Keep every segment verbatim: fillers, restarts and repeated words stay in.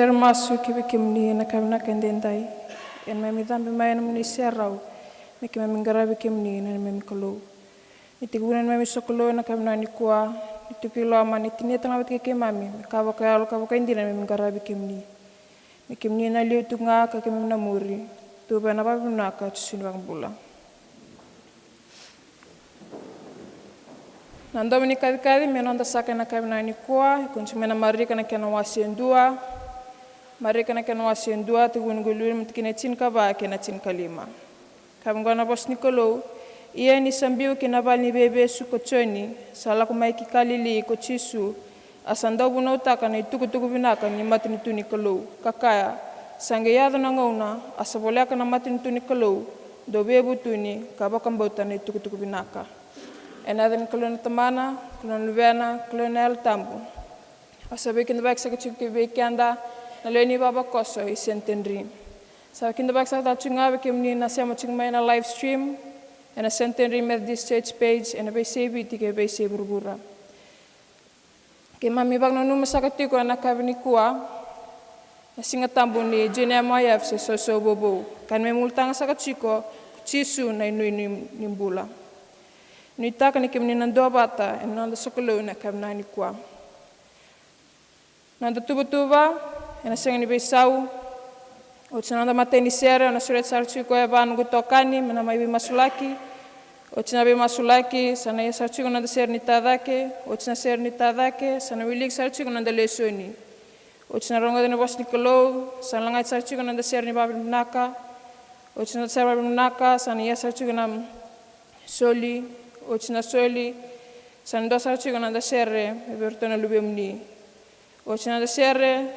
Era masu ki vei kemuni ena yakavi vinaka edaidai. Ena neimami cabe mai ena nomuni serau, me keimami qaravi kemuni na neimami Kalou. Ni tekivu na neimami sokalou ena yakavi vinaka nikua, ni tiko i loma, ni tinia tale ga vata kei keimami me ka vakayalo ka vakaidina na neimami qaravi kemuni. Me kemuni na liu tu ga ka keimami na muri. Tuva ena vakavinaka, Jisu ni Vakabula. Na domo ni kacikaci me noda saka ena yakavi vinaka nikua, e kona tiko mai na Marika na kena wase e dua. Marika na kena wase e dua, tekivu ni qo e lima, tikina e tinikava kei na tinikalima. Ka vaqo na vosa ni Kalou: Ia ni sa biu ki na vale ni veivesu ko Joni, sa lako mai ki Kalili ko Jisu, a sa dau vunautaka na itukutuku vinaka ni matanitu ni Kalou, ka kaya: Sa qai yaco na gauna, a sa voleka na matanitu ni Kalou, dou veivutuni ka vakabauta na itukutuku vinaka. Ena yaca ni Kalou na Tamana, Kalou na Luvena, Kalou na Yalo Tabu. A sa veikidavaki saka tiko ki vei keda na lewe ni vavakoso i Centenary. Sa veikidavaki saka tale tiko ga vei kemuni na sema tiko mai na live stream ena Centenary Methodist Church page ena veiyasai Viti kei veiyasai vuravura. Keimami vakananuma saka tiko ena yakavi nikua na Siga Tabu ni Junior M Y F se Sausau Vovou, ka neimami ulutaga saka tiko ko Jisu na inuinui ni bula. Nuitaka ni kemuni na duavata ena noda sokalou ena yakavi vinaka nikua. Noda tuvatuva ena sega ni veisau. Oti na noda imatai ni sere, au na sureta sara tiko e va noqu itokani me na mai veimasulaki. Oti na veimasulaki, sa na ia sara tiko na noda sere ni tacake. Oti na sere ni tacake, sa na wiliki sara tiko na noda lesoni. Oti na rogoci na vosa ni Kalou, sa na lagati sara tiko na noda sere ni vakavinavinaka. Oti na noda sere vakavinavinaka, sa na ia sara tiko na soli. Oti na soli, sa na dua sara tiko na noda sere me vei iratou na luvemuni. Oti na noda sere,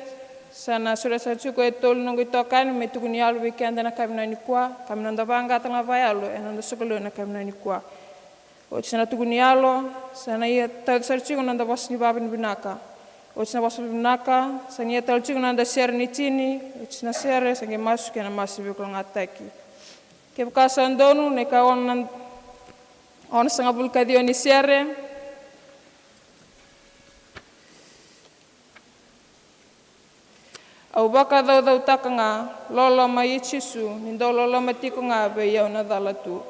sa na sureta sara tiko e tolu noqu itokani me tukuni yalo vei keda ena yakavi vinaka nikua, ka me noda vaqaqacotaka vakayalo ena noda sokalou ena yakavi vinaka nikua. Oti na tukuni yalo, sa na ia tauca sara tiko na noda vosa ni vakavinavinaka. Oti na vosa vinaka, sa na ia tale tiko na noda sere ni tini. Oti na sere, sa qai masu kei na masu veivakalougatataki. Kevaka sa donu, na ika ono na, onosagavulu ka ciwa ni sere. Au vakacaucautaka ga, loloma i Jisu, ni dau loloma tiko ga vei au na cala tu.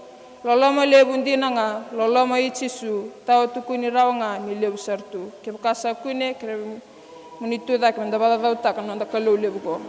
Loloma levu dina ga, loloma i Jisu, tawa tukuni rawa ga ni levu sara tu. Kevaka sa kune, kerea mo ni tu cake meda vakacaucautaka na noda Kalou levu qo.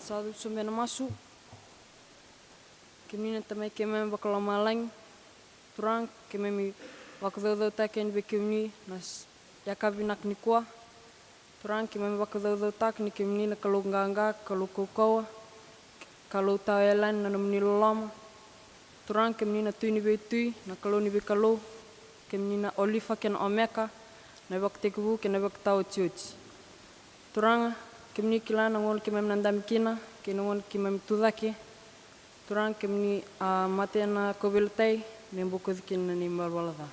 Sa cuva sobu na masu. Kemuni na Tamai keimami vakalomalagi. Turaga, keimami vakacaucautaki yani vei kemuni na s- yakavi vinaka nikua. Turaga, keimami vakacaucautaki ni kemuni na Kalou qaqa, Kalou kaukauwa, Kalou tawayalani na nomuni loloma. Turaga, kemuni na Tui ni veitui, na Kalou ni veikalou, kemuni na Olifa kei na Omeka, na ivakatekivu kei na ivakataotioti. Turaga, kemuni kila na gauna keimami na dabe kina kei na gauna keimami tu cake. Turaga, kemuni a mate ena kauveilatai me bokoci kina na neimami ivalavala ca.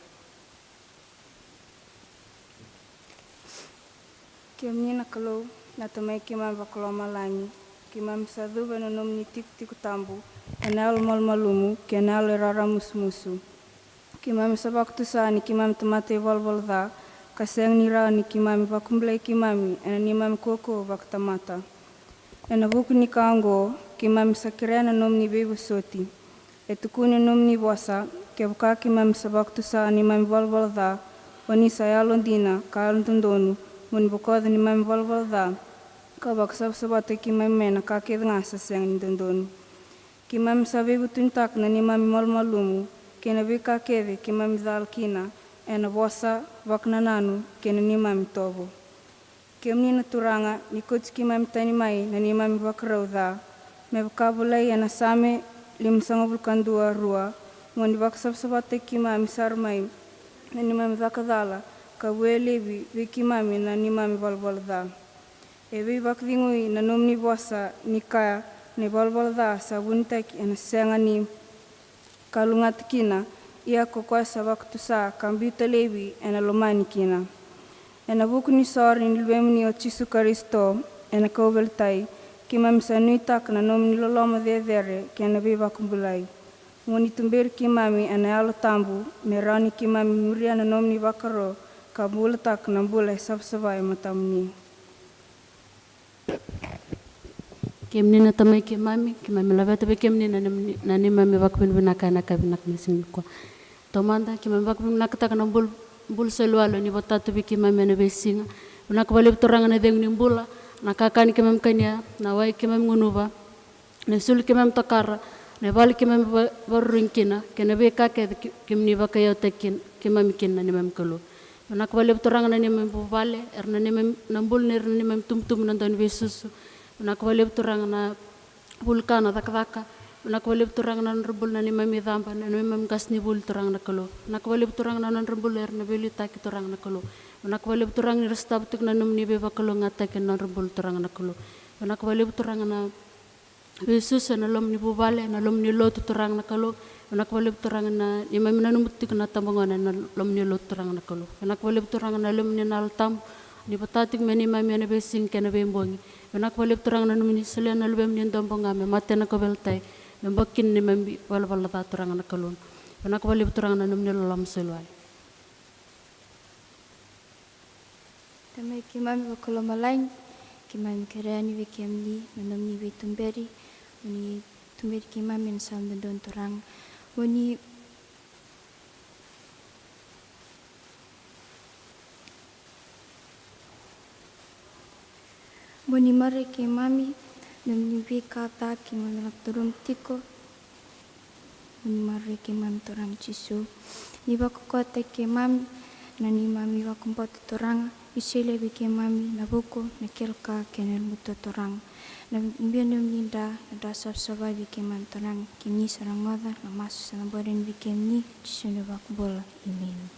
Kemuni na Kalou, na Tamai keimami vakalomalagi, keimami sa cuva ena nomuni tikotiko tabu ena yalo malumalumu kei na yalo e raramusumusu. Keimami sa vakatusa ni keimami tamata ivalavala ca, ka sega ni rawa ni keimami vakabulai keimami ena neimami kaukauwa vakatamata. Ena vuku ni ka oqo, keimami sa kerea na nomuni veivosoti. E tukuni na nomuni vosa, kevaka keimami sa vakatusa neimami valavala ca, o ni sa yalodina ka yalododonu, mo ni bokoca neimami valavala ca, ka vakasavasavataki keimami mai na ka kece ga sa sega ni dodonu. Keimami sa veivutunitaka na neimami malumalumu kei na veika kece keimami cala kina ena vosa, vakanananu kei na neimami tovo. Kemuni na Turaga, ni kauti keimami tani mai na neimami vakarau ca, me vaka volai ena Same limasagavulu ka dua, rua, mo ni vakasavasavataki keimami sara mai na neimami caka cala ka vuelevi vei keimami na neimami valavala ca. E veivakacegui na nomuni vosa ni kaya, na ivalavala ca sa vunitaki ena sega ni kalougata kina, ia ko koya sa vakatusa ka biuta laivi ena lomani kina. Ena vuku ni sore ni Luvemuni o Jisu Karisito ena kauveilatai, keimami sa nuitaka na nomuni loloma cecere kei na veivakabulai. Mo ni tuberi keimami ena Yalo Tabu me rawa ni keimami muria na nomuni vakaro ka bulataka na bula e savasava e matamuni. Kemuni na Tamai keimami, keimami laveta vei kemuni na neimami, na neimami vakavinavinaka ena yakavi vinaka ni siga nikua. Taumada, keimami vakavinavinakataka na bul-, bula soli wale o ni vakatau vei keimami ena veisiga. Vinaka vakalevu Turaga na cegu ni bula, na kakana keimami kania, na wai keimami gunuva, na isulu keimami takara, na ivale keimami va-, vakarorogo kina, kei na veika kece ke-, kemuni vakaiyautaki kina, keimami kina na neimami Kalou. Vinaka vakalevu Turaga na neimami vuvale, era na neimami, na bula ni ra na neimami tubutubu na dauniveisusu. Vinaka vakalevu Turaga na vulika na cakacaka. Vinaka vakalevu Turaga na nodra bula na neimami caba, na neimami qasenivuli Turaga na Kalou. Vinaka vakalevu Turaga na nodra bula era na veiliutaki Turaga na Kalou. Vinaka vakalevu Turaga ni ra sotava tiko na nomuni veivakalougatataki ena nodra bula Turaga na Kalou. Vinaka vakalevu Turaga na veisusu ena loma ni vuvale, ena loma ni lotu Turaga na Kalou. Vinaka vakalevu Turaga na neimami nanuma tiko na tabagone ena loma ni lotu Turaga na Kalou. Vinaka vakalevu Turaga na lewe ni Yalo Tabu, ni vakatau tiko me neimami ena veisiga kei na veibogi. Vinaka vakalevu Turaga na nomuni solia na Luvemuni e dua bau ga me mate ena kauveilatai, me boko kina neimami valavala ca Turaga na Kalou. Vinaka vakalevu Turaga na nomuni loloma soli wale. Tamai keimami vakalomalagi, keimami kerea yani vei kemuni na nomuni veituberi, mo ni tuberi keimami ena sala dodonu Turaga. Mo ni, mo ni maroroi keimami, na nomuni veika ca keimami lako curuma tiko. Mo ni maroroi keimami Turaga Jisu. Ni vakaukauwataki keimami na neimami vakabauta Turaga. Ni solia vei keimami na vuku, na kila ka kei na yalomatua Turaga. Na bibi ni nomuni dra, na dra savasava vei keimami Turaga. Kemuni sa rogoca na masu sa cabori yani vei kemuni, Jisu na iVakabula. Emeni.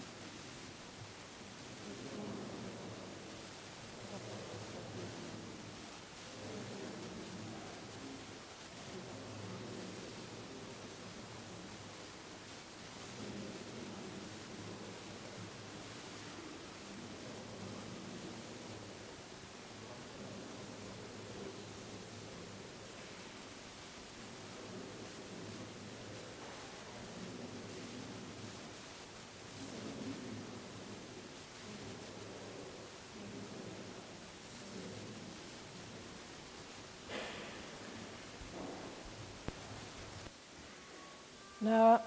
Na,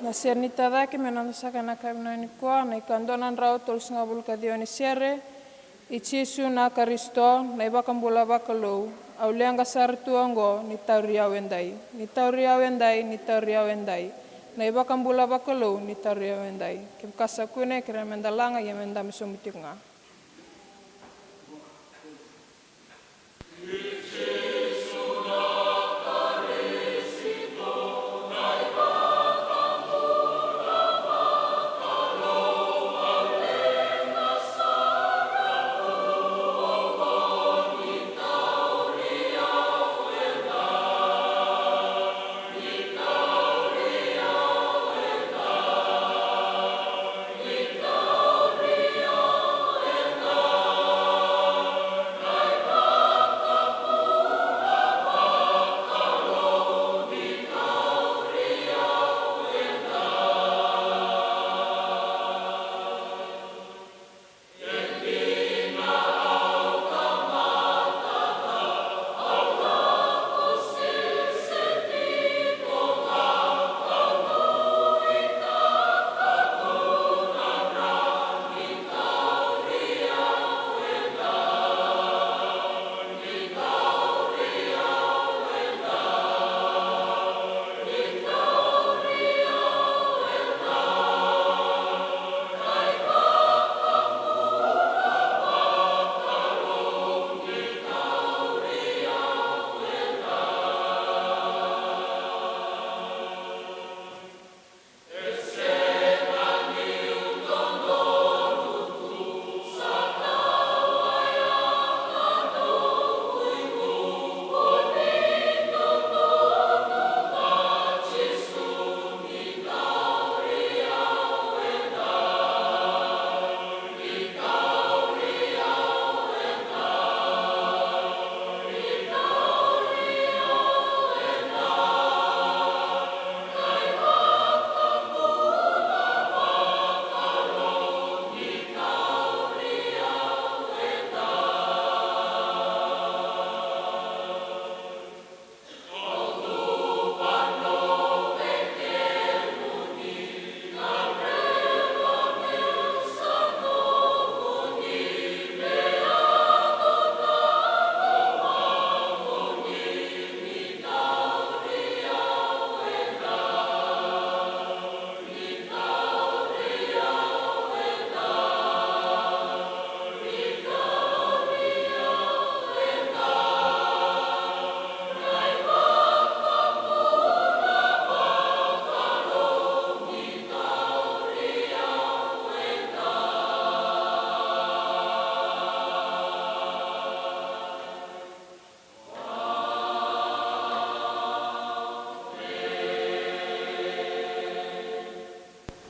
na sere ni tacake me noda saka ena yakavi nikua, na ikadua na drau tolusagavulu ka ciwa ni sere, i Jisu na Karisito, na iVakabula vakalou. Au leqa sara tu oqo, ni tauri au edai, ni tauri au edai, ni tauri au edai. Na iVakabula vakalou, ni tauri au edai. Kevaka sa kune, kerea meda laga, ia meda dabe sobu tiko ga.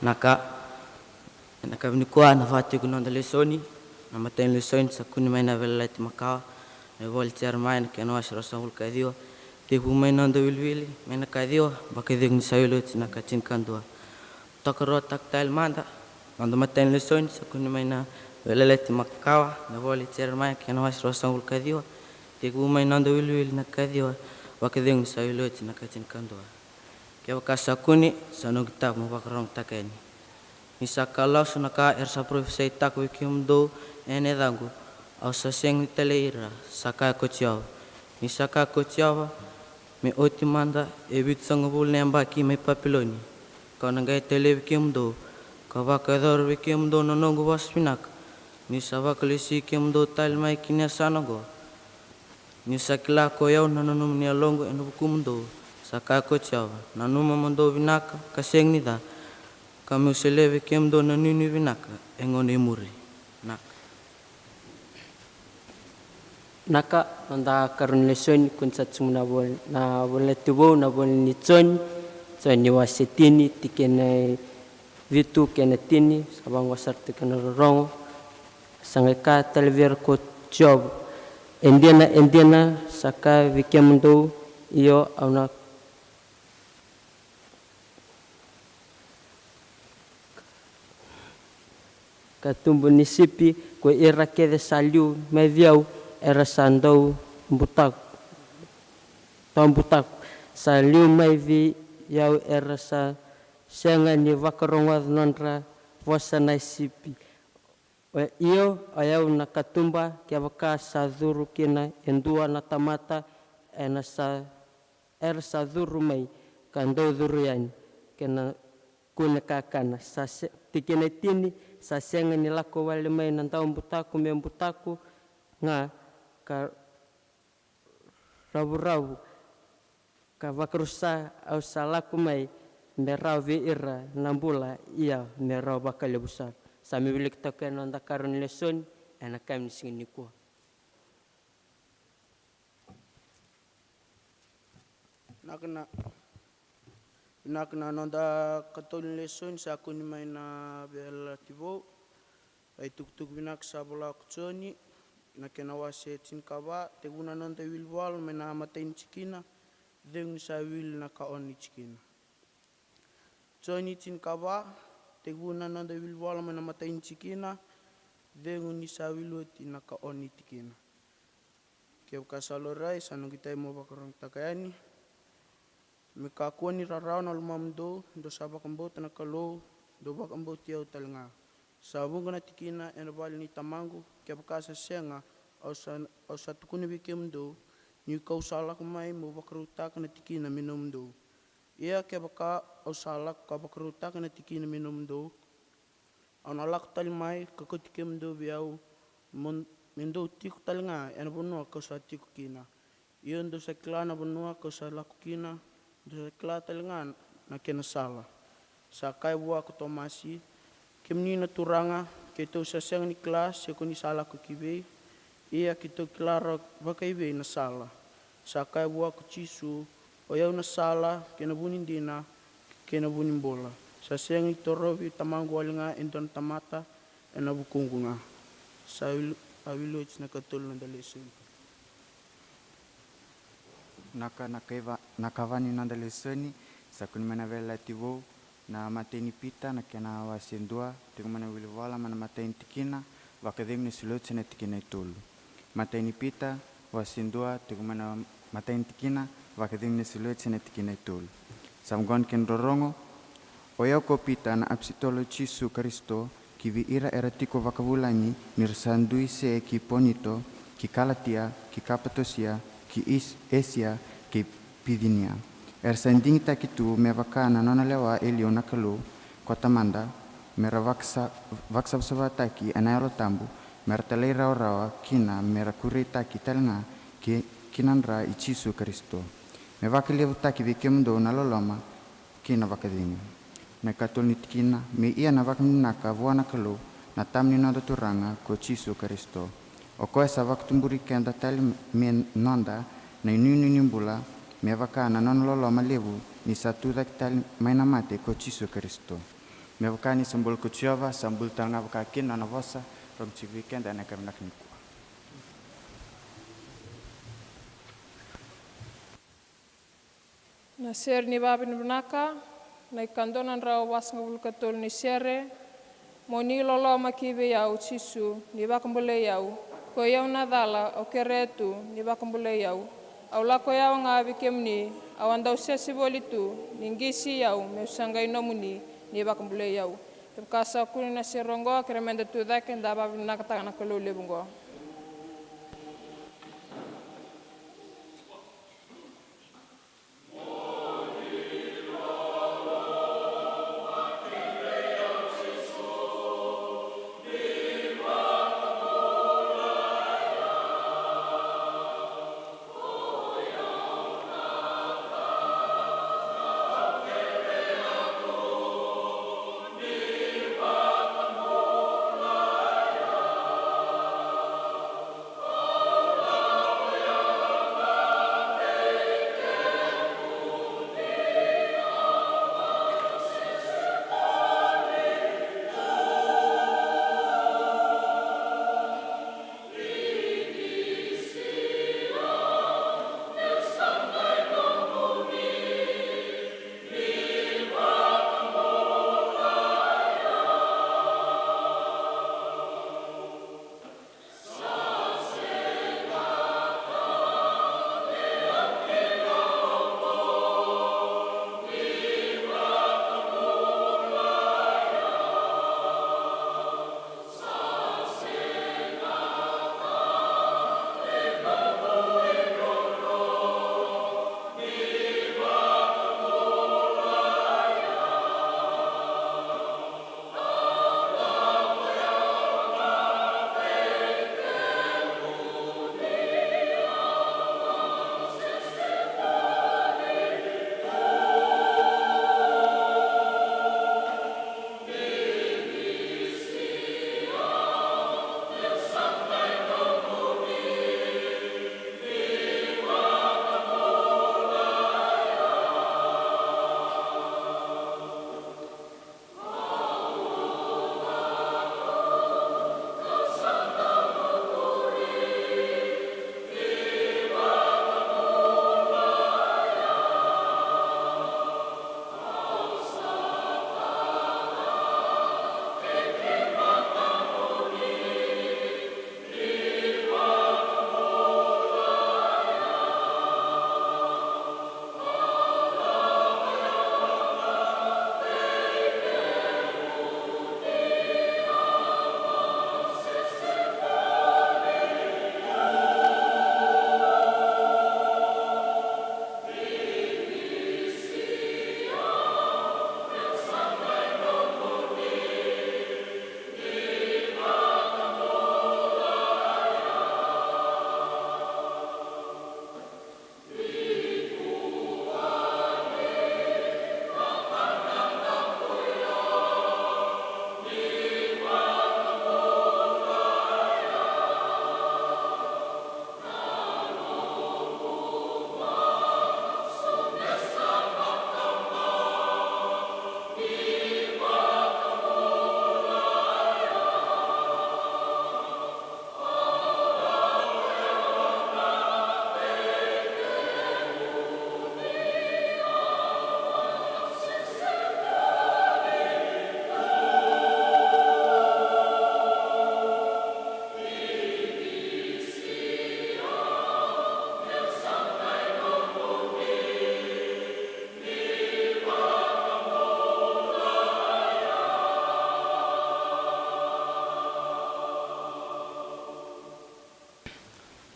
Na ka, ena ka vinikua na vakatiko ni noda lesoni, na matai ni lesoni sa kune mai na Veiyalayalati Makawa, na ivola i Jeremaia na kena wase ruasagavulu ka ciwa, tekivu mai na noda wiliwili, mai na ka ciwa, vakacegu ni sa wili oti na ka tinikadua. Tokaruataka tale mada na noda matai ni lesoni sa kune mai na Veiyalayalati Makawa, na ivola i Jeremaia kei na wase ruasagavulu ka ciwa, tekivu mai na noda wiliwili na ka ciwa, vakacegu ni sa wili oti na ka tinikadua. Kevaka sa kune, sa noqu itavi mo vakarogotaka yani. Ni sa ka lasu na ka era sa parofisaitaka vei kemudou ena yacaqu, au sa sega ni talai ira, sa kaya ko Jiova. Ni sa kaya ko Jiova, me oti mada e vitusagavulu na yabaki mai Papiloni, kau na qai talevi kemudou, ka vakayacora vei kemudou na noqu vosa vinaka. Niu sa vakalesui kemudou tale mai ki na yasana oqo. Niu sa kila ko i au na nanuma ni yaloqu ena vukumudou, sa kaya ko Jiova, nanuma mo dou vinaka ka sega ni ca, ka meu solia vei kemudou na nuinui vinaka e gauna i muri. Na Na ka, noda karua ni lesoni, kua ni sa tsumu na vol-, na volati vou, na vola ni Joni, Joni wase tini, tikina e vitu kei na tini, sa vaqo sara tiko na rorogo. Sa qai kaya tale vei ira ko Jiova, e dina, e dina, sa kaya vei kemudou, io, au na katuba ni sipi, ko ira kece sa liu mai vei au era sa dau butako, dau butako, sa liu mai vei au era sa sega ni vakarogoca nodra vosa na sipi. O, io, o yau na katuba, kevaka sa curu kina e dua na tamata, ena sa, era sa curu mai ka dau curu yani, kei na kune kakana. Sa se-, tikina e tini, sa sega ni lako wale mai na daubutako meu butako ga ka ravuravu, ka vakarusa, au sa lako mai me rawa vei ira na bula, ia me rawa vakalevu sara. Sa me wiliki toka ena noda karua ni lesoni ena kami ni siga nikua. Vinaka na, vinaka na noda katolu ni lesoni sa kune mai na Veiyalayalati Vou. Ai tukutuku vinaka sa vola ko Joni, na kena wase tinikava, tekivu na noda wilivola mai na matai ni tikina, cegu ni sa wili na ka ono ni tikina. Joni tinikava, tekivu na noda wilivola mai na matai ni tikina, cegu ni sa wili oti na ka ono ni tikina. Kevaka sa laurai, sa noqu itai mo vakarogotaka yani. Me kakua ni rarawa na lomamudou, dou sa vakabauta na Kalou, dou vakabauti au tale ga. Sa vuqa na tikina ena vale ni Tamaqu, kevaka sa sega, au sa, au sa tukuna vei kemudou, ni kau sa lako mai mo vakarautaka na tikina me nomudou. Ia kevaka au sa lako ka vakarautaka na tikina me nomudou, au na lako tale mai ka kauti kemudou vei au, mo, me dou tiko tale ga ena vanua kau sa tiko kina. Ia dou sa kila na vanua kau sa lako kina, dou sa kila tale ga na kena sala. Sa kaya vua ko Tomasi, kemuni na Turaga, keitou sa sega ni kila se ko ni sa lako ki vei, ia keitou kila rawa vakaivei na sala? Sa kaya vua ko Jisu, o yau na sala, kei na vu ni dina, kei na vu ni bula. Sa sega ni torovi Tamaqu wale ga e dua na tamata ena vukuqu ga. Sa wili, a wili oti na katolu ni noda lesoni. Na ka, na kaiva, na kava ni noda lesoni, sa kune mai na Veiyalayalati Vou, na matai ni Pita, na kena wase dua, tekivu mai na wilivola mai na matai ni tikina, vakacegu ni soli oti na tikina e tolu. Matai ni Pita, wase dua, tekivu mai na matai ni tikina, vakacegu ni soli oti na tikina e tolu. Sa vaqo na kena rorogo. O yau ko Pita, na apositolo i Jisu Karisito, ki vei ira era tiko vakavulagi ni ra sa dui se ki Ponito, ki Kalatia, ki Kapatosia, ki Is-, Esia, ki Picinia. Era sa digitaki tu me vaka na nona lewa e liu na Kalou ko Tamada, me ra vakasa-, vakasavasavataki ena Yalo Tabu, me ra talairawarawa kina, me ra kureitaki tale ga ki, ki na dra i Jisu Karisito. Me vakalevutaki vei kemudou na loloma kei na vakacegu. Na ikatolu ni tikina, me ia na vakavinavinaka vua na Kalou, na Tama ni noda Turaga ko Jisu Karisito. O koya sa vakatuburi keda tale me noda na inuinui ni bula, me vaka na nona loloma levu ni sa tucake tale mai na mate ko Jisu Karisito. Me vaka ni sa bula ko Jiova, sa bula tale ga vaka kina na nona vosa, rogo tiko vei keda ena yakavi vinaka nikua. Na sere ni vakavinavinaka, na ikadua na drau vasagavulu ka tolu ni sere. Mo ni loloma ki vei au, Jisu, ni vakabulai au. Ko i au na cala, au kerea tu, ni vakabulai au. Au lako yawa ga vei kemuni, au a dau sese voli tu, ni qisi au, meu sa qai nomuni, ni vakabulai au. Kevaka sa kune na sere oqo, kerea meda tucake, da vakavinavinakataka na Kalou levu oqo.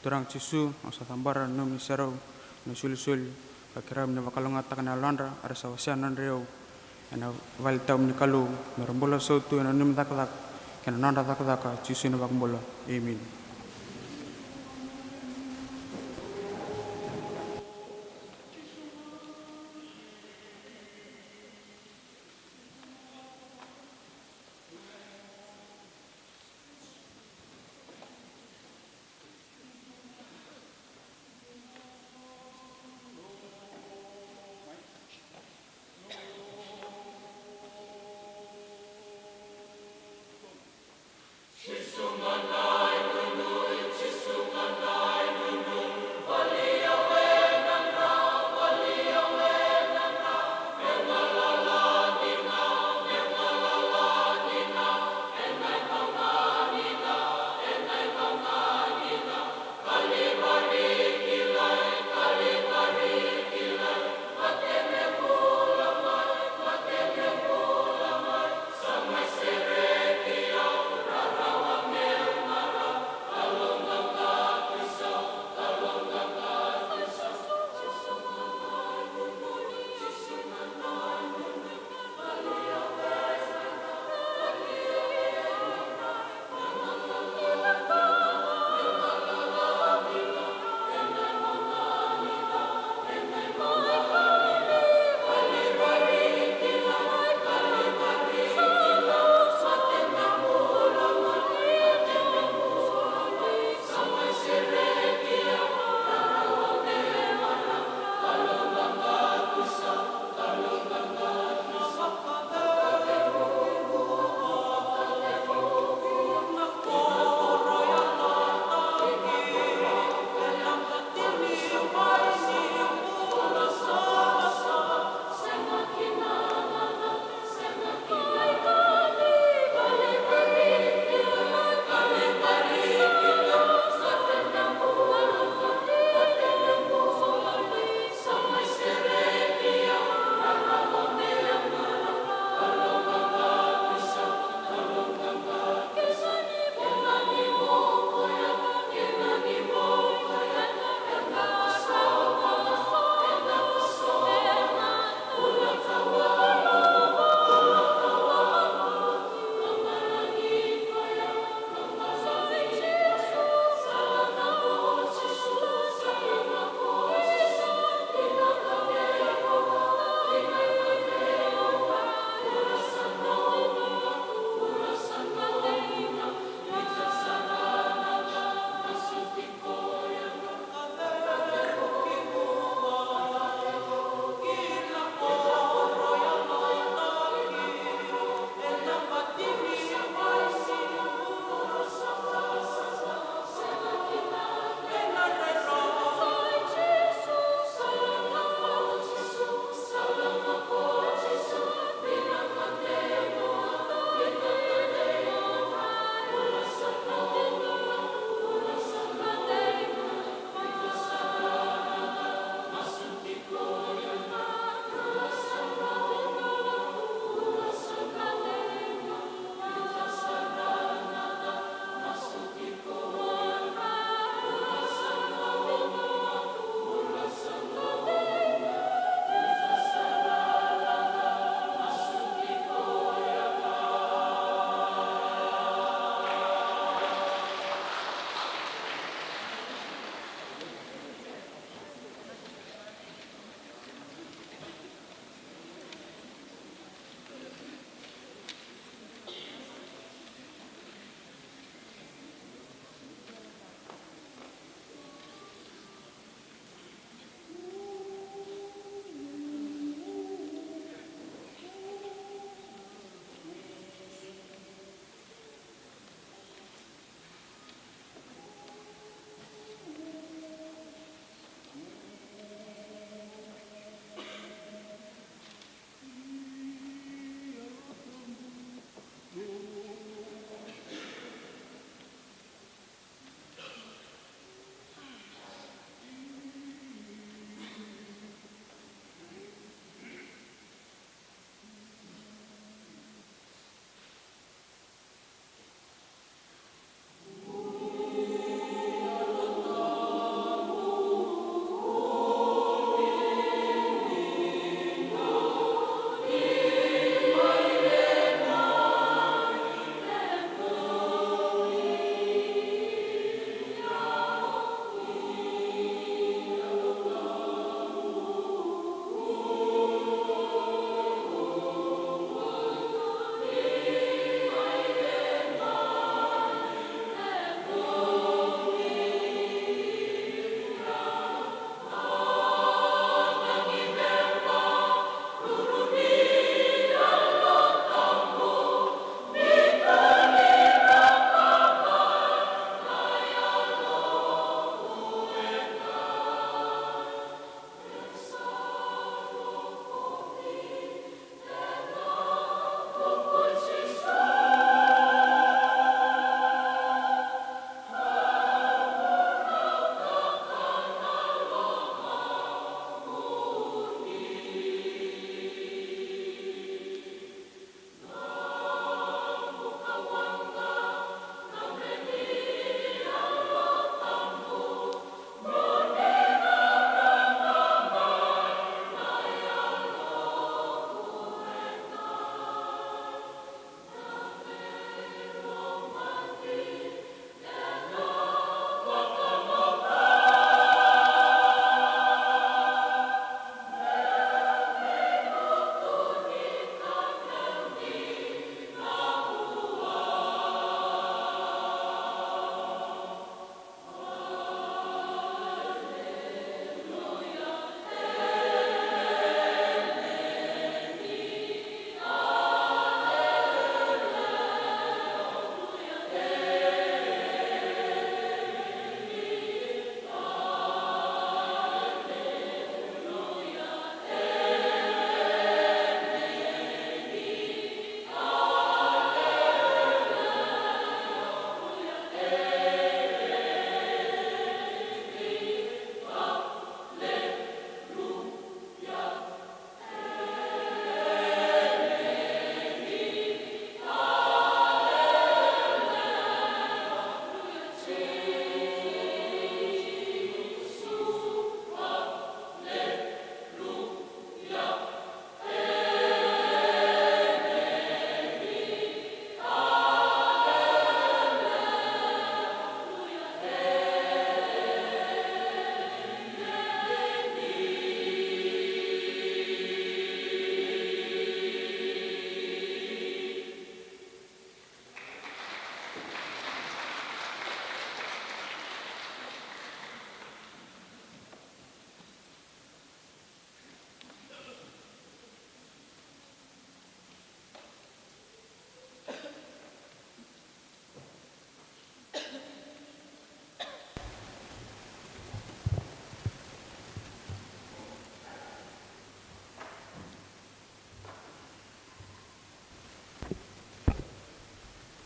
Turaga Jisu, au sa cabora na nomuni serau na isolisoli, ka kerea mo ni vakalougatataka na yalodra era sa wasea na nodra iyau ena vale ni Kalou, me ra bula sautu ena nomuni cakacaka kei na nodra cakacaka. Jisu na iVakabula. Emeni.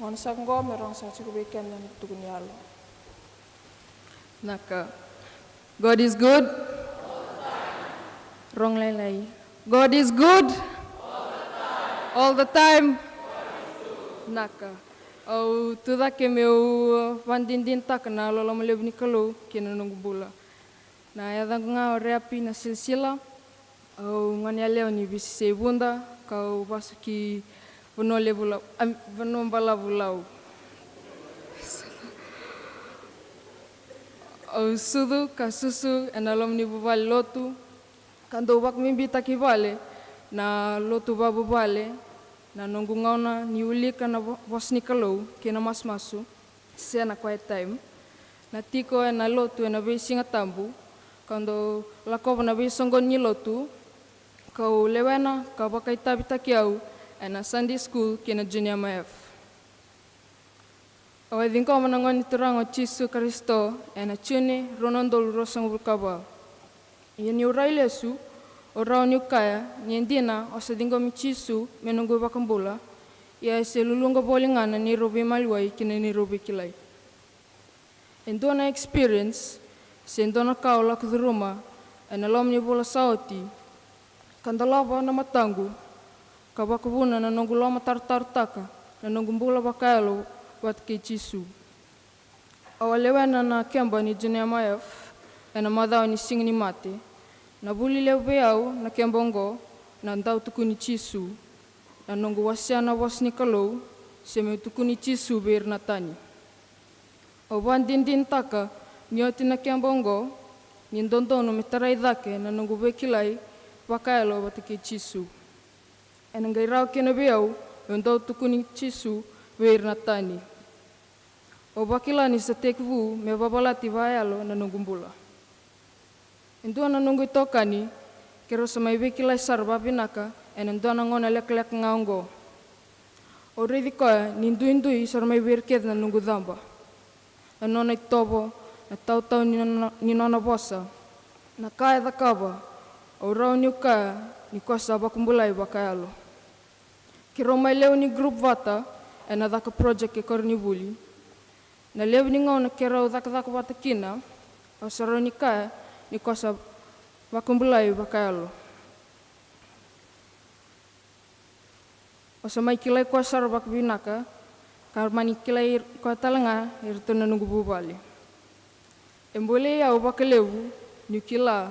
Gona saka qo me rogo saka tiko vei keda na tuku ni yalo. Naka. God is good. Rogo lailai. God is good. All the time. Naka. Au tu cake meu vadinadinataka na loloma levu ni Kalou kei na noqu bula. Na yacaqu ga o Reapi na Silasila. Au gone yalewa ni Visisei Vuda, ka au vasu ki Vanua Levu Lau, a, Vanua Balavu Lau. Au sucu ka susu ena loma ni vuvale lotu, ka dau vakabibitaki vale na lotu vavuvale, na noqu gauna ni wilika na vo-, vosa ni Kalou kei na masumasu, se na quiet time. Na tiko ena lotu ena veisiga tabu, ka dau lakova na veisoqoni ni lotu, kau lewena ka vakaitavitaki au ena Sunday school kei na Junior M I F. Au a ciqoma na Gone Turaga o Jisu Karisito ena June rua na udolu ruasagavulu ka va. Ia niu rai lesu, au rawa niu kaya ni e dina au sa ciqomi Jisu me noqu iVakabula, ia e se luluqa voli ga na neirau veimaliwai kei na neirau veikilai. E dua na experience se dua na ka au lako curuma ena loma ni vula sa oti, ka dolava na mataqu, ka vakavuna na noqu lomatarotarotaka na noqu bula vakayalo vata kei Jisu. Au a lewena na keba ni Junior M I F ena macawa ni Siga ni Mate. Na vuli levu vei au na keba oqo na Dau Tukuni Jisu, na noqu wasea na vosa ni Kalou, se meu tukuni Jisu vei ira na tani. Au vadinadinataka ni oti na keba oqo, ni dodonu me tarai cake na noqu veikilai vakayalo vata kei Jisu. Ena qai rawa kina vei au meu dau tukuni Jisu vei ira na tani. Au vakila ni sa tekivu me vavalati vakayalo na noqu bula. E dua na noqu itokani, keirau sa mai veikilai sara vavinaka ena dua na gauna lekaleka ga oqo. Au raici koya ni duidui sara mai vei ira kece na noqu caba. Na nona itovo, na tautau ni nona, ni nona vosa, na ka e cakava, au rawa niu kaya ni koya sa vakabulai vakayalo. Keirau mai lewe ni group vata ena caka project e koronivuli. Na levu ni gauna keirau cakacaka vata kina, au sa rawa ni kaya ni koya sa vakabulai vakayalo. Au sa mai kilai koya sara vakavinaka, ka mani kilai koya tale ga iratou na noqu vuvale. E bolei au vakalevu niu kila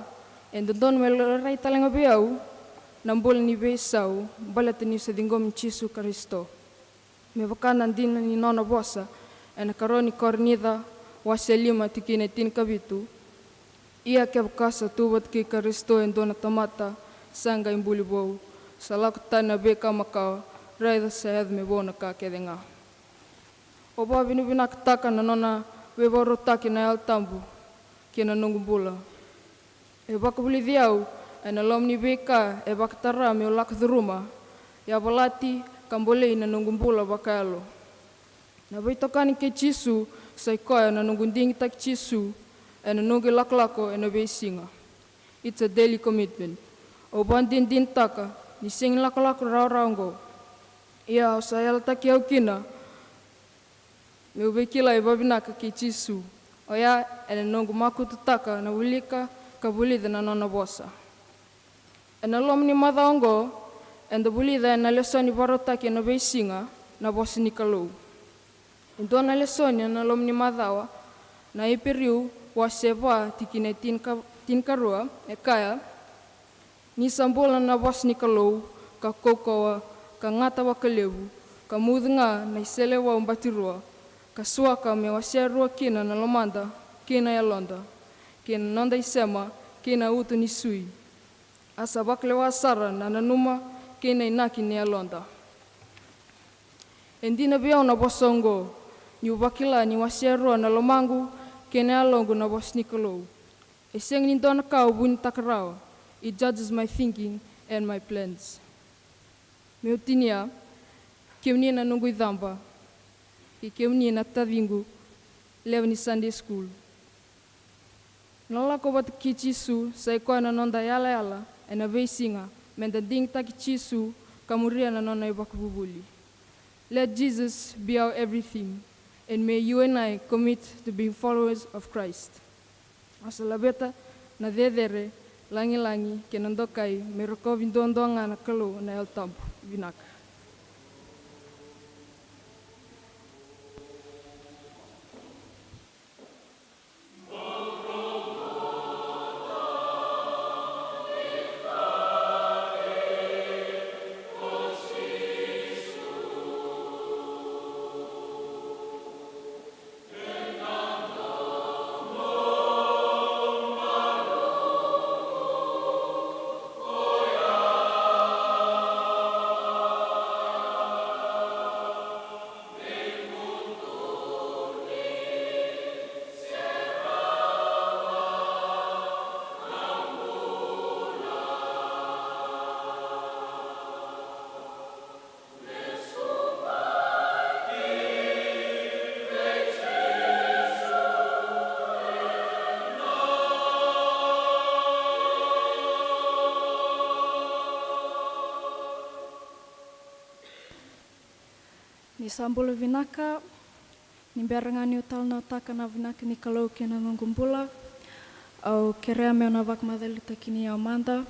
e dodonu me laurai tale ga vei au na bula ni veisau baleta niu sa ciqomi Jisu Karisito. Me vaka na dina ni nona vosa ena karua ni Korinica wase lima tikina e tinikavitu: Ia kevaka sa tu vata kei Karisito e dua na tamata, sa qai buli vou, sa lako tani na veika makawa, raica sa yaco me vou na ka kece ga. Au vakavinavinakataka na nona veivakarautaki na Yalo Tabu ki na noqu bula. E vakavulici au ena loma ni veika e vakatara meu lako curuma, yavalati ka bolei na noqu bula vakayalo. Na veitokani kei Jisu sa i koya na noqu digitaki Jisu ena noqu ilakolako ena veisiga. It's a daily commitment. Au vakadinadinataka ni sega ni lakolako rawarawa oqo. Ia au sa yalataki au kina meu veikilai vavinaka kei Jisu. Oya ena noqu makututaka na wilika ka vulica na nona vosa. Ena loma ni macawa oqo, eda vulica ena lesoni vakarautaki ena veisiga na vosa ni Kalou. E dua na lesoni ena loma ni macawa, na Iperiu wase va tikina e tinika, tinikarua, e kaya: Ni sa bula na vosa ni Kalou, ka kaukauwa, ka gata vakalevu, ka mucu ga na iseleiwau batirua, ka suaka me wasea rua kina na lomada kei na yaloda, kei na noda isema kei na uto ni sui, a sa vakalewa sara na nanuma kei na inaki ni yaloda. E dina vei au na vosa oqo, niu vakila ni wasea rua na lomaqu kei na yaloqu na vosa ni Kalou. E sega ni dua na ka au vunitaka rawa. It judges my thinking and my plans. Meu tinia, kemuni na noqu icaba, kei kemuni na taciqu lewe ni Sunday school. Na lako vata kei Jisu sa i koya na noda yalayala ena veisiga, meda digitaki Jisu ka muria na nona ivakavuvuli. Let Jesus be our everything, and may you and I commit to being followers of Christ. Au sa laveta na cecere, lagilagi kei na dokai me rokovi duadua ga na Kalou na Yalo Tabu. Vinaka. Ni sa bula vinaka. Ni bera ga niu talanoataka na vinaka ni Kalou kei na noqu bula, au kerea meu na vakamacalitaki ni au mada.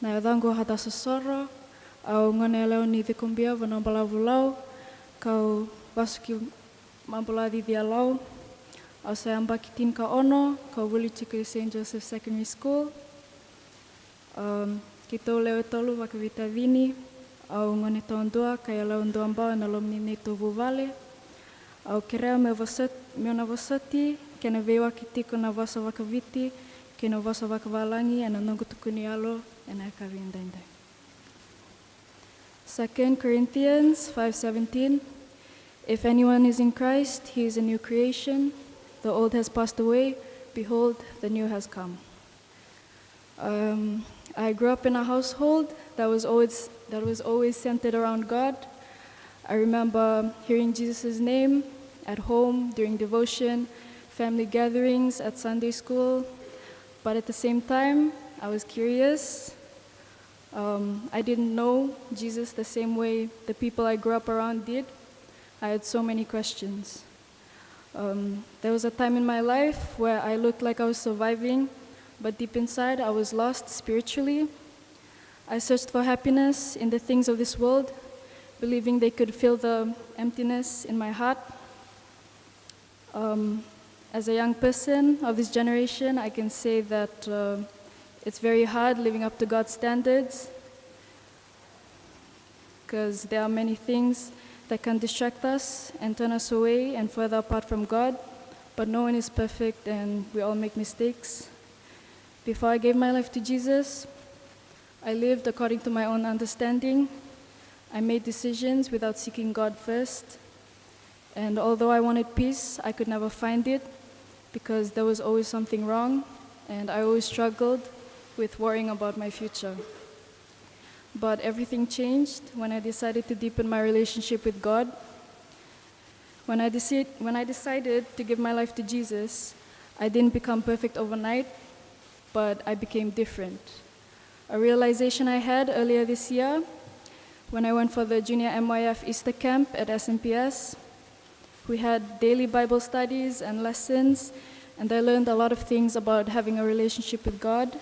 Na yacaqu o Hadasa Soro, au gone yalewa ni Cikobia, Vanuabalavu, Lau, kau vasu ki Mabulacici, Lau. Au sa yabaki tinikaono, kau vuli tiko i Saint Joseph Secondary School. Um, keitou lewe tolu vakaveitacini, au gone tawadua ka yalewa duabau ena loma ni neitou vuvale. Au kerea meu vosot-, meu na vosoti kei na veiwaki tiko na vosa vakaviti kei na vosa vakavalagi ena noqu tukuni yalo ena yakavi edaidai. Second Corinthians five seventeen, "If anyone is in Christ, he is a new creation. The old has passed away. Behold, the new has come." Um, I grew up in a household that was always, that was always centered around God. I remember hearing Jesus' name at home during devotion, family gatherings, at Sunday school. But at the same time, I was curious. Um, I didn't know Jesus the same way the people I grew up around did. I had so many questions. Um, there was a time in my life where I looked like I was surviving, but deep inside I was lost spiritually. I searched for happiness in the things of this world, believing they could fill the emptiness in my heart. Um, as a young person of this generation, I can say that, uh, it's very hard living up to God's standards, 'cause there are many things that can distract us and turn us away and further apart from God. But no one is perfect and we all make mistakes. Before I gave my life to Jesus, I lived according to my own understanding. I made decisions without seeking God first. And although I wanted peace, I could never find it because there was always something wrong, and I always struggled with worrying about my future. But everything changed when I decided to deepen my relationship with God. When I deci-, when I decided to give my life to Jesus, I didn't become perfect overnight, but I became different. A realization I had earlier this year when I went for the Junior M Y F Easter Camp at S M P S. We had daily Bible studies and lessons, and I learned a lot of things about having a relationship with God.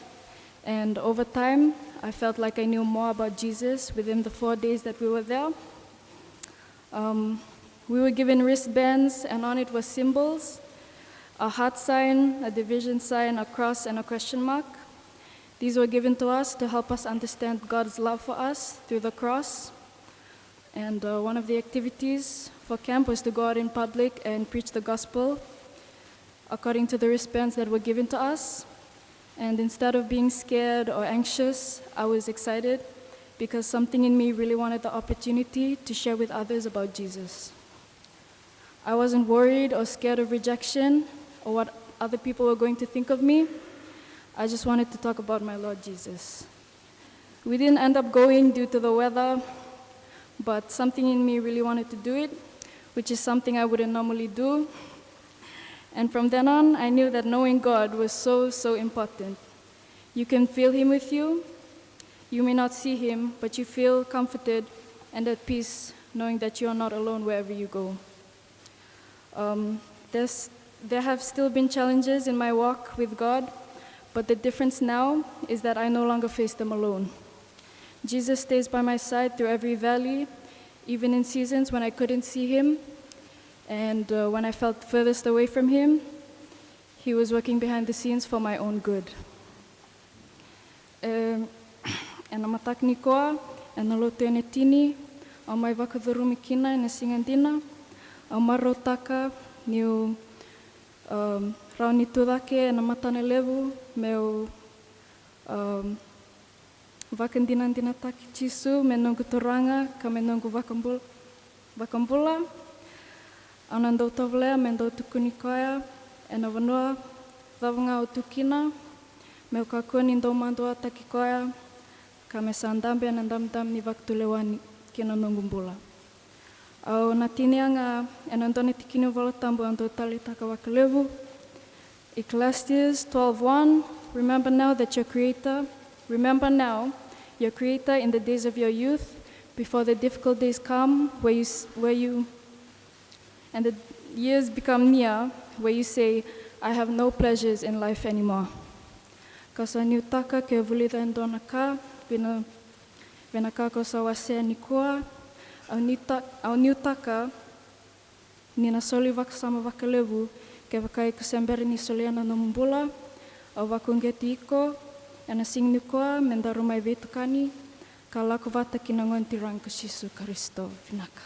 And over time, I felt like I knew more about Jesus within the four days that we were there. Um, we were given wristbands, and on it were symbols, a heart sign, a division sign, a cross, and a question mark. These were given to us to help us understand God's love for us through the cross. And, uh, one of the activities for camp was to go out in public and preach the gospel according to the wristbands that were given to us. And instead of being scared or anxious, I was excited because something in me really wanted the opportunity to share with others about Jesus. I wasn't worried or scared of rejection or what other people were going to think of me. I just wanted to talk about my Lord Jesus. We didn't end up going due to the weather, but something in me really wanted to do it, which is something I wouldn't normally do. And from then on, I knew that knowing God was so, so important. You can feel Him with you. You may not see Him, but you feel comforted and at peace knowing that you are not alone wherever you go. Um, there's, there have still been challenges in my walk with God, but the difference now is that I no longer face them alone. Jesus stays by my side through every valley, even in seasons when I couldn't see him and, uh, when I felt furthest away from him. He was working behind the scenes for my own good. E, ena mataka nikua, ena lotu ena tini, au mai vakacurumi kina ena siga dina. Au marautaka niu, um, rawa ni tu cake ena matana levu meu, um, vakadinadinataki Jisu me noqu Turaga ka me noqu vakabul-, vakabula. Au na dau tovolea me dau tukuni koya ena vanua cava ga au tu kina, meu kakua ni dau maduataki koya, ka me sa dabe ena damudamu ni vakatulewa ni ki na noqu bula. Au na tinia ga ena dua na tikina iVolatabu au dau taleitaka vakalevu. Ecclesiastes twelve one, remember now that your Creator, remember now your Creator in the days of your youth, before the difficult days come where you, s-, where you, and the years become near, where you say, "I have no pleasures in life anymore." Ka sa niutaka ke vulica e dua na ka, vina, vina ka ko sa wasea nikua, au niuta-, au niutaka, ni na soli vakasama vakalevu, kevaka iko se bera ni solia na nomu bula. Au vakauqeti iko ena siga nikua me daru mai veitokani ka lako vata ki na Gone Turaga ko Jisu Karisito. Vinaka.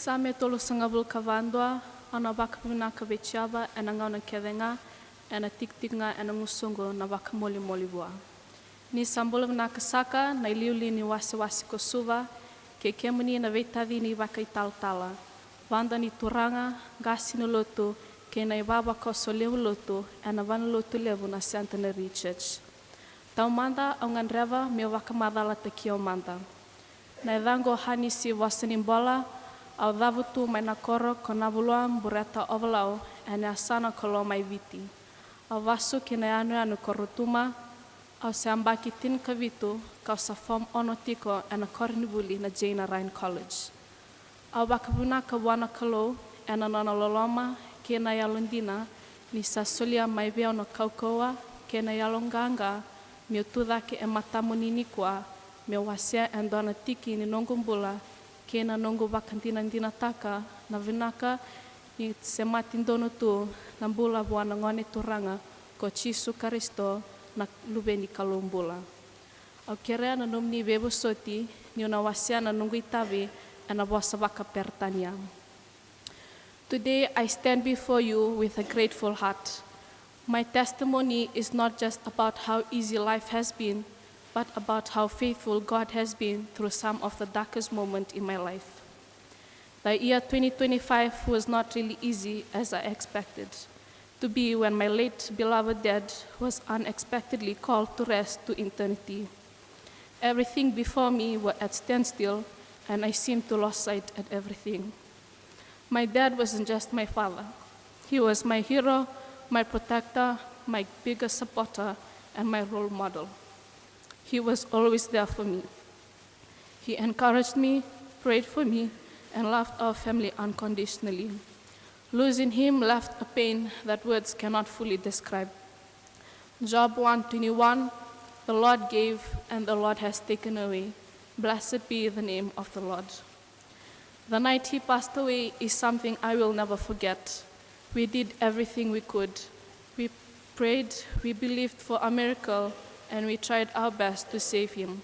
Same tolusagavulu ka va dua. Au na vakavinaka vei Jiova ena gauna kece ga, ena tikitiki ga ena gusuqu na vakamolimoli vua. Ni sa bula vinaka saka na iliuliu ni wasewase ko Suva, kei kemuni na veitacini vakaitalatala, vada ni turaga, qase ni lotu, kei na ivavakoso lewe ni lotu ena valenilotu levu na Centenary Church. Taumada au gadreva meu vakamacalataki au mada. Na yacaqu o Hanisi Vosa ni Bola, au cavutu mai na koro ko Navulua, Bureta, Ovalau, ena yasana ko Lomaiviti. Au vasu ki na yanuyanu ko Rotuma. Au se yabaki tinikavitu, kau sa form ono tiko ena koronivuli na Jane Ryan College. Au vakavinaka vua na Kalou ena nona loloma kei na yalodina, ni sa solia mai vei au na kaukauwa kei na yaloqaqa meu tu cake e matamuni nikua, meu wasea e dua na tiki ni noqu bula kei na noqu vakadinadinataka na vinaka ni semati donu tu na bula vua na Gone Turaga ko Jisu Karisito, na Luve ni Kalou bula. Au kerea na nomuni veivosoti niu na wasea na noqu itavi ena vosa vakaPeritania. Today I stand before you with a grateful heart. My testimony is not just about how easy life has been, but about how faithful God has been through some of the darkest moments in my life. The year twenty twenty-five was not really easy as I expected to be when my late beloved dad was unexpectedly called to rest to eternity. Everything before me were at standstill, and I seemed to lost sight at everything. My dad wasn't just my father. He was my hero, my protector, my biggest supporter, and my role model. He was always there for me. He encouraged me, prayed for me, and loved our family unconditionally. Losing him left a pain that words cannot fully describe. Job one twenty-one, "The Lord gave, and the Lord has taken away. Blessed be the name of the Lord." The night he passed away is something I will never forget. We did everything we could. We prayed, we believed for a miracle, and we tried our best to save him.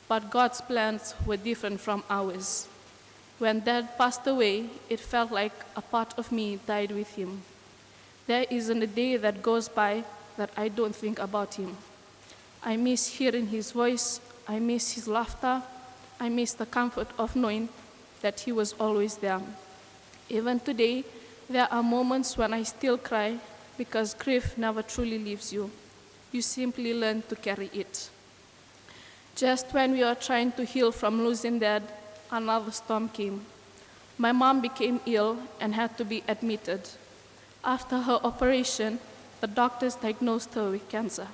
But God's plans were different from ours. When Dad passed away, it felt like a part of me died with him. There isn't a day that goes by that I don't think about him. I miss hearing his voice. I miss his laughter. I miss the comfort of knowing that he was always there. Even today, there are moments when I still cry because grief never truly leaves you. You simply learn to carry it. Just when we were trying to heal from losing Dad, another storm came. My mom became ill and had to be admitted. After her operation, the doctors diagnosed her with cancer.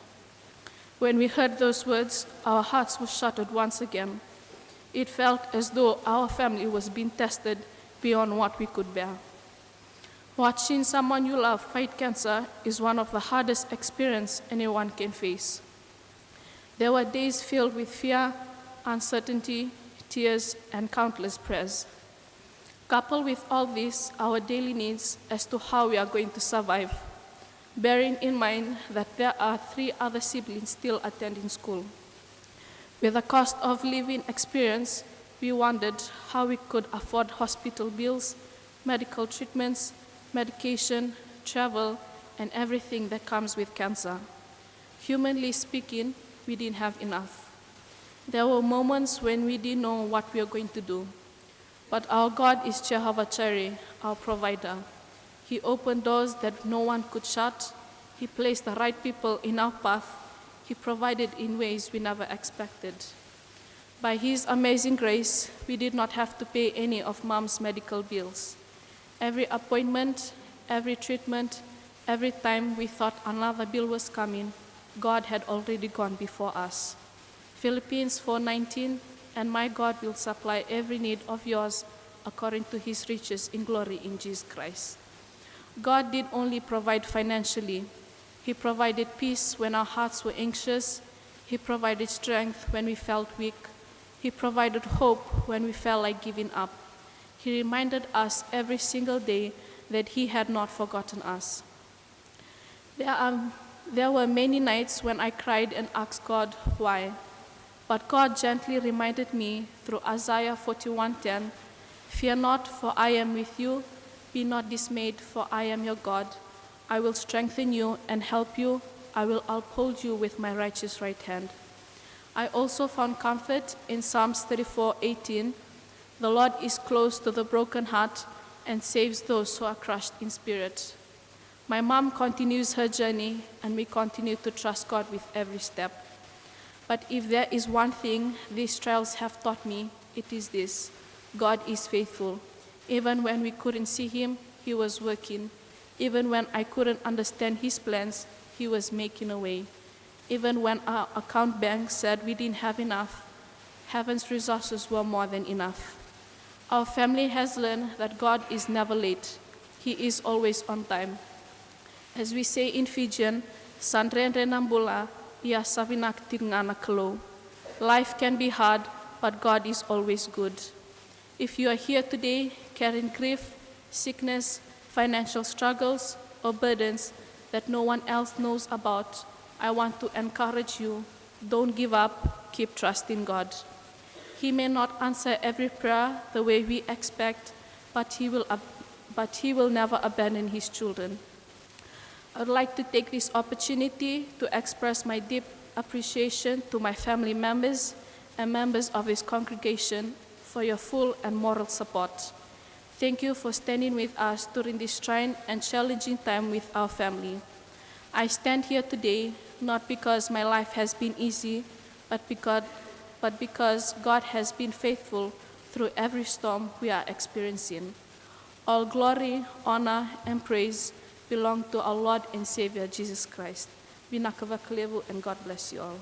When we heard those words, our hearts were shattered once again. It felt as though our family was being tested beyond what we could bear. Watching someone you love fight cancer is one of the hardest experiences anyone can face. There were days filled with fear, uncertainty, tears, and countless prayers. Coupled with all this, our daily needs as to how we are going to survive, bearing in mind that there are three other siblings still attending school. With the cost of living experience, we wondered how we could afford hospital bills, medical treatments, medication, travel, and everything that comes with cancer. Humanly speaking, we didn't have enough. There were moments when we didn't know what we were going to do. But our God is Jehovah Jireh, our provider. He opened doors that no one could shut. He placed the right people in our path. He provided in ways we never expected. By His amazing grace, we did not have to pay any of Mom's medical bills. Every appointment, every treatment, every time we thought another bill was coming, God had already gone before us. Philippians four nineteen, "And my God will supply every need of yours according to His riches in glory in Jesus Christ." God did only provide financially. He provided peace when our hearts were anxious. He provided strength when we felt weak. He provided hope when we felt like giving up. He reminded us every single day that He had not forgotten us. There are, there were many nights when I cried and asked God why. But God gently reminded me through Isaiah forty-one ten, "Fear not, for I am with you. Be not dismayed, for I am your God. I will strengthen you and help you. I will uphold you with my righteous right hand." I also found comfort in Psalms thirty-four eighteen, "The Lord is close to the broken heart and saves those who are crushed in spirit." My mom continues her journey, and we continue to trust God with every step. But if there is one thing these trials have taught me, it is this: God is faithful. Even when we couldn't see Him, He was working. Even when I couldn't understand His plans, He was making a way. Even when our account bank said we didn't have enough, heaven's resources were more than enough. Our family has learned that God is never late. He is always on time. As we say in Fijian, "Sa dredre na bula, ia sa vinaka tiko ga na Kalou." Life can be hard, but God is always good. If you are here today carrying grief, sickness, financial struggles, or burdens that no one else knows about, I want to encourage you: don't give up, keep trusting God. He may not answer every prayer the way we expect, but He will ab-, but He will never abandon His children. I would like to take this opportunity to express my deep appreciation to my family members and members of this congregation for your full and moral support. Thank you for standing with us during this trying and challenging time with our family. I stand here today not because my life has been easy, but because, but because God has been faithful through every storm we are experiencing. All glory, honor, and praise belong to our Lord and Savior Jesus Christ. Vinaka vakalevu, and God bless you all.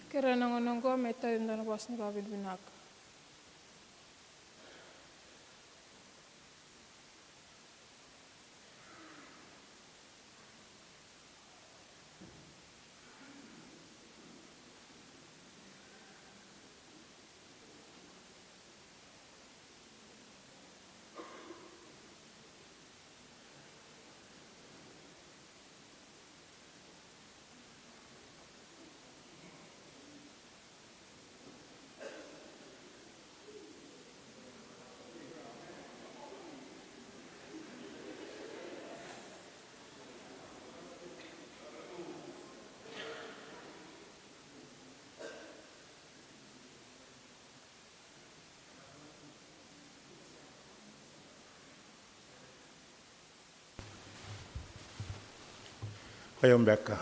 Kerea na gauna oqo me tauca e dua na vosa ni vakavinavinaka. O yau beka.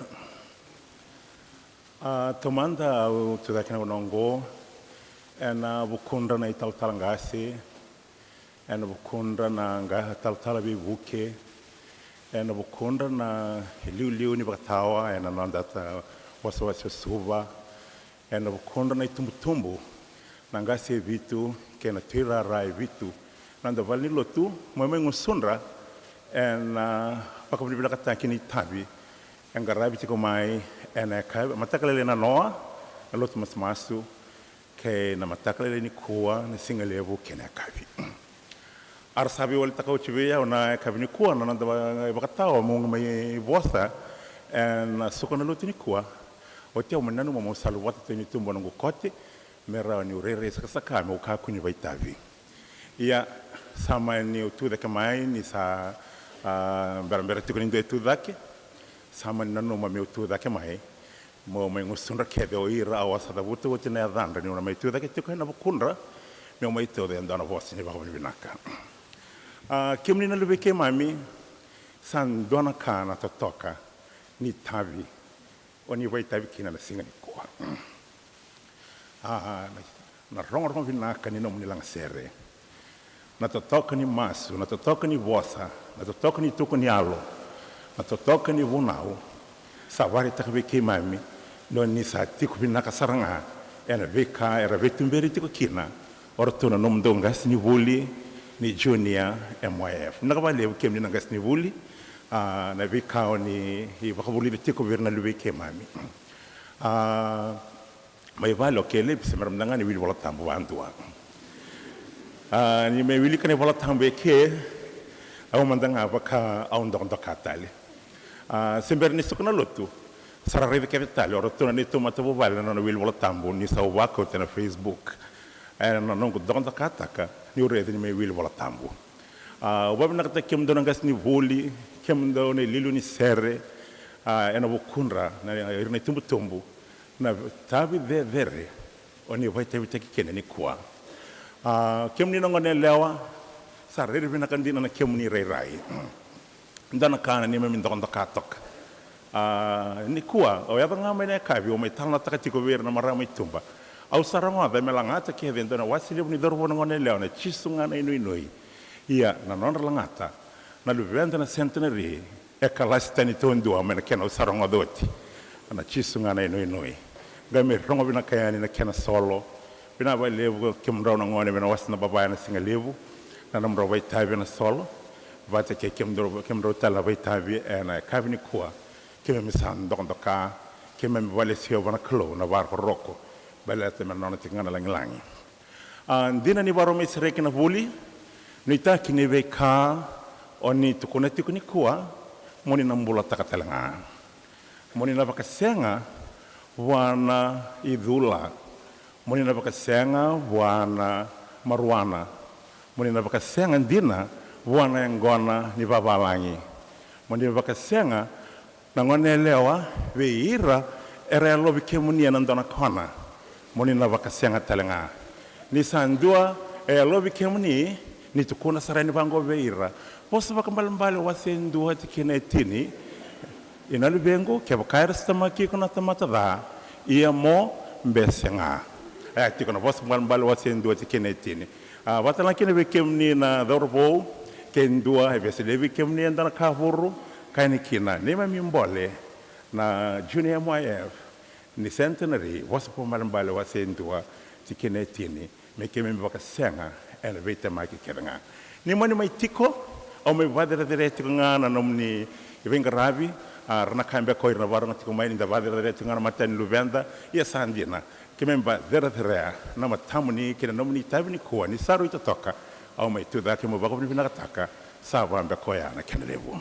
A, taumada au tu cake na gauna oqo ena vukudra na italatala qase, ena vukudra na qa-, talatala veivuke, ena vukudra na iliuliu ni vakatawa ena noda ta-, wasewase o Suva, ena vukudra na itubutubu, na qase e vitu kei na tuirara e vitu, na noda valenilotu, mo mai gusudra ena, a, vakavinavinakataki ni itavi e qaravi tiko mai ena yakavi, mataka lailai na noa, na lotu masumasu, kei na mataka lailai nikua, na sigalevu kei na yakavi. A ra sa veiwalitaka oti vei au na yakavi nikua na noda va-, vakatawa meu mai vosa ena suka na lotu nikua. Oti au mai nanuma meu sa luvata tu e tuba na noqu kote me rawa niu rairai sakasaka meu kakua ni vakaitavi. Ia, sa mani tu cake mai ni sa, a, berabera tiko ni dua e tu cake. Sa mani nanuma meu tu cake mai meu mai gusudra kece o ira au a sa cavuta oti na yacadra niu na mai tu cake tiko ena vukudra meu mai tauca e dua na vosa ni vakavinavinaka. A, kemuni na luvei keimami, sa dua na ka na totoka ni itavi o ni vakaitavi kina na siga nikua. A, na, na rogorogo vinaka ni nomuni lagasere, na totoka ni masu, na totoka ni vosa, na totoka ni tuku ni yalo, na totoka ni vunau, sa vakaraitaka vei keimami ni o ni sa tiko vinaka sara ga ena veika era veituberi tiko kina o ratou na nomudou qasenivuli ni Junior M Y F. Vinaka vakalevu kemuni na qasenivuli, a, na veika o ni vakavulica tiko vei ira na luvei keimami. A, mai vale o Kelepi se mera mada ga ni wili Vola Tabu vadua. A, ni mai wilika na iVola Tabu eke, au mada ga vaka au dokadoka tale. A, se bera ni suka na lotu, sa ra raica kece tale o ratou na neitou matavuvale na nona wili Vola Tabu ni sa au vakauta ena Facebook. Ena noqu dokadokataka niu raica ni mai wili Vola Tabu. A, au vakavinavinakataki kemudou na qasenivuli, kemudou na iliuliu ni sere, a, ena vukudra na, ira na itubutubu, na itavi cecere o ni vakaitavitaki kina nikua. A, kemuni na goneyalewa, sa rairai vinaka dina na kemuni rairai. Dua na ka na neimami dokadoka toka. A, nikua au yaco ga mai na yakavi au mai talanoataka tiko vei ira na marama i tuba. Au sa rogoca me lagata kece e dua na wase levu ni cauravou na goneyalewa, na Jisu ga na inuinui. Ia na nodra lagata na luveda na Centenary e kalasi tani taudua mai na kena au sa rogoca oti. Na Jisu ga na inuinui. Qai mai rogo vinaka yani na kena solo. Vinaka vakalevu kemudrau na gone mai na Wasa Nabavaya na siga levu na nomudrau vakaitavi ena solo. Vata kei kemudrau, kemudrau tale na vakaitavi ena yakavi nikua. Keimami sa dokadoka, keimami vakalesuya vua na Kalou na vakarokoroko baleta me na nona tiko ga na lagilagi. A, dina ni vakarau mai sereki na vuli, nuitaki ni veika o ni tukuna tiko nikua, mo ni na bulataka tale ga. Mo ni na vakasega vua na icula. Mo ni na vakasega vua na maruana. Mo ni na vakasega dina vua na yaqona ni vavalagi. Mo ni vakasega na goneyalewa vei ira era yalovi kemuni ena dua na kona. Mo ni na vakasega tale ga. Ni sa dua e yalovi kemuni, ni tukuna sara yani vaqo vei ira. Vosa Vakaibalebale wase dua tikina e tini. I na luvequ, kevaka era sitamaki iko na tamata ca, ia mo bese ga. E a tiko na Vosa Vakaibalebale wase dua tikina e tini. A, vata ga kina vei kemuni na cauravou, ke dua e vesilei vei kemuni e dua na kavoro, ka yani kina, neimami bole na Junior M Y F, ni Centenary, Vosa Vakaibalebale wase e dua, tikina e tini, me keimami vakasega ena veitemaki kece ga. Ni mani mai tiko, au mai vacerecerea tiko ga na nomuni veiqaravi, a, ra na kaya beka o ira na vakarorogo tiko mai ni da vacerecerea tiko ga na matani luveda, ia sa dina. Keimami vacerecerea na matamuni kei na nomuni itavi nikua, ni sa rui totoka, au mai tucake meu vakavinavinakataka, sa va beka oya na kena levu.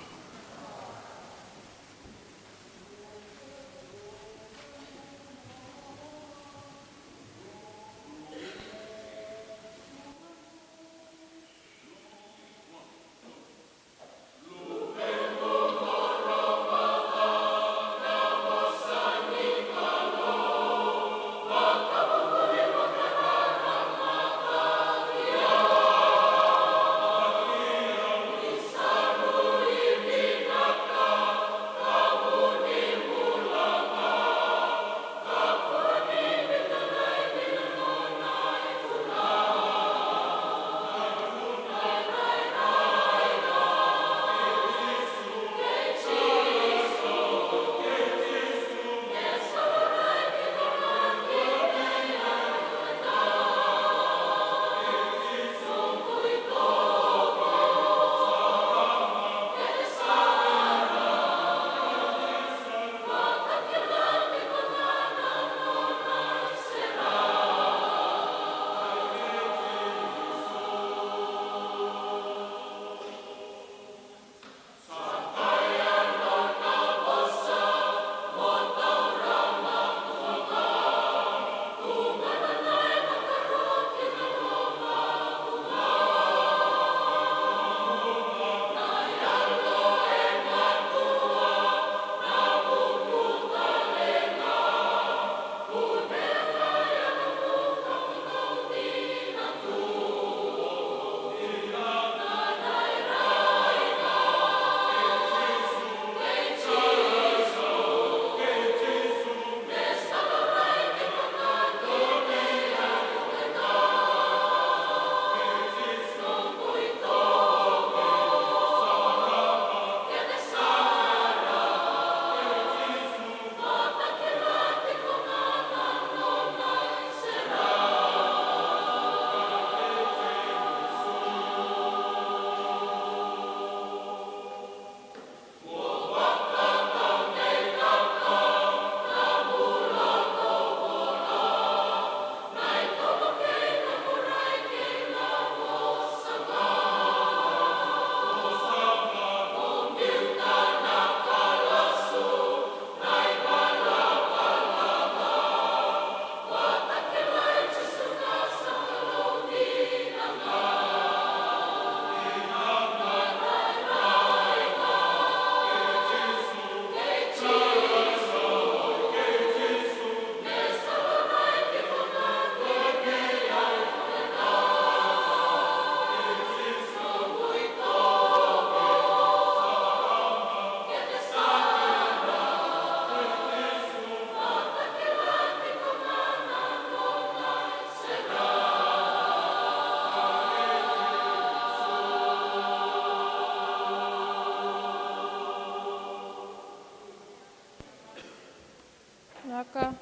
Vinaka.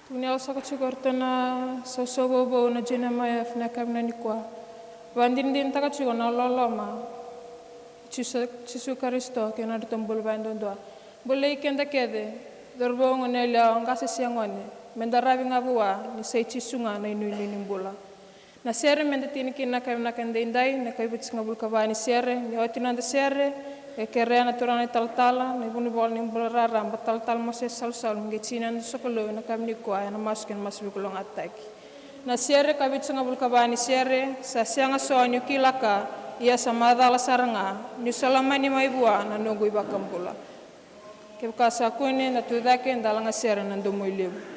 Tukuni au saka tiko o ratou na sausaua vou na J N M I F ena yakavi nikua. Vakadinadinataka tiko na loloma i Jisu, Jisu Karisito kei na nodratou bula vakaduadua. Bulai keda kece, cauravou, goneyalewa, qase se gone, meda ravi ga vua ni sa i Jisu ga na inuinui ni bula. Na sere meda tini kina na yakavi vinaka edaidai, na ikavitusagavulu ka va ni sere, ni oti na noda sere, e kerea na turaga na italatala, na ivunivola ni bula raraba, Talatala Mosese Salusalu, me qai tini na noda sokalou ena yakavi nikua, ena masu kei na masu veivakalougatataki. Na sere ikavitusagavulu ka va ni sere, sa sega soti niu kila ka, ia sa macala sara ga, niu sa lomani mai vua na noqu iVakabula. Kevaka sa kune, na tucake, da laga sere na domoilevu.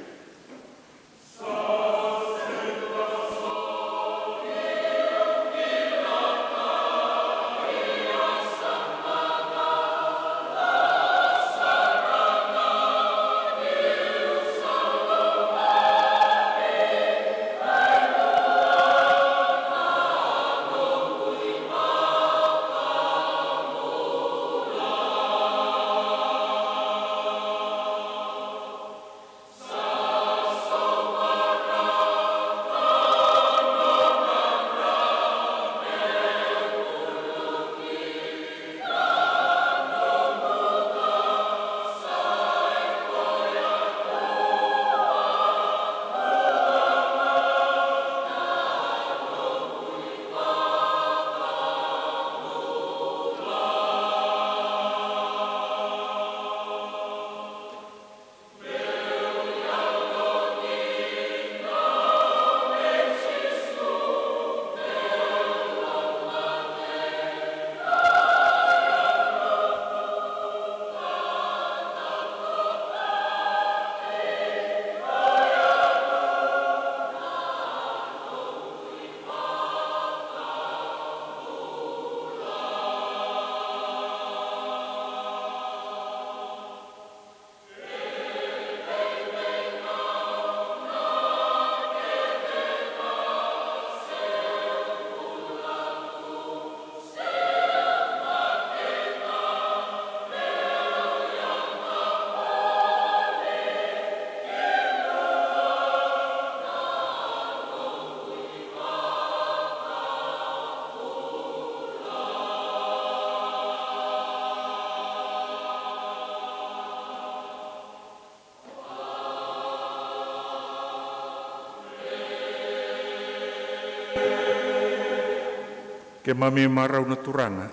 Keimami marau na Turaga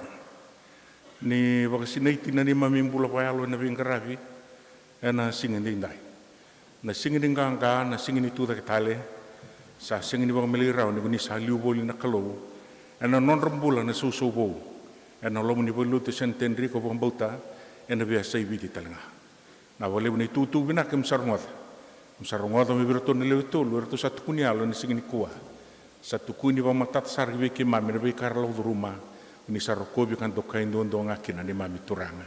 ni vakasinaiti na neimami bula vakayalo ena veiqaravi ena siga edaidai. Na siga ni qaqa, na siga ni tucake tale, sa sega ni vakamalai rawa ni ko ni sa liu voli na Kalou ena nodra bula na sausau vou ena loma ni valenilotu e Santo Enrico, vakabauta ena veiyasai Viti tale ga. Na vakalevu na itukutuku vinaka keimami sa rogoca. Keimami sa rogoca mai vei iratou na lewe tolu eratou sa tukuni yalo ena siga nikua. Sa tukuni vakamatata sara ki vei keimami na veika era lako curuma, ni sa rokovi ka dokai duadua ga kina na neimami Turaga.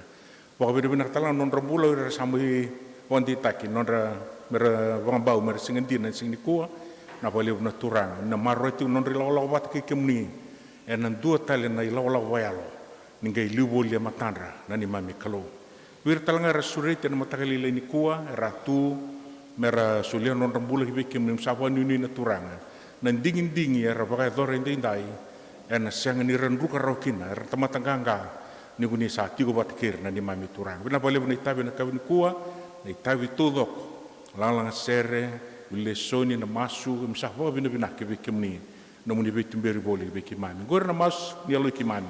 Vakavinavinaka tale ga na nodra bula o ira era sa mai vakadeitaki, nodra, mera vakabau mera siga dina ena siga nikua. Na vakalevu na Turaga, ni na maroroya tiko na nodra ilakolako vata kei kemuni ena dua tale na ilakolako vakayalo ni qai liu voli e matadra na neimami Kalou. Vei ira tale ga era sureti ena mataka lailai nikua, era tu mera solia na nodra bula ki vei kemuni, keimami sa vakanuinui na Turaga, na digidigi era vakayacora edaidai ena sega ni ra druka rawa kina, era tamata qaqa, ni ko ni sa tiko vata kei ira na neimami Turaga. Vinaka vakalevu na itavi ena yakavi nikua, na itavi taucoko, lagalaga sere, lesoni, na masu, keimami sa vakavinavinaka vei kemuni nomuni veituberi voli vei keimami. Qori na masu ni yaloi keimami,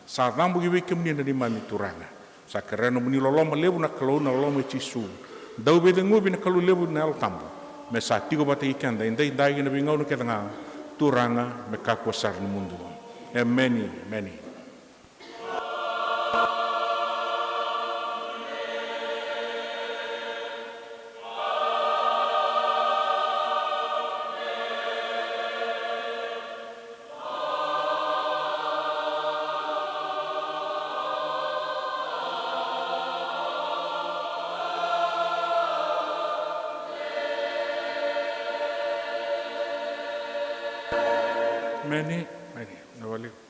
sa cabo ki vei kemuni na neimami Turaga. Sa kerea nomuni loloma levu na Kalou, na loloma i Jisu, Dauveiceguvi na Kalou levu na Yalo Tabu, me sa tiko vata kei keda edaidai kei na veigauna kece ga, Turaga, me kakua sara ni mudu. Emeni, emeni. Emeni, emeni. Na vale.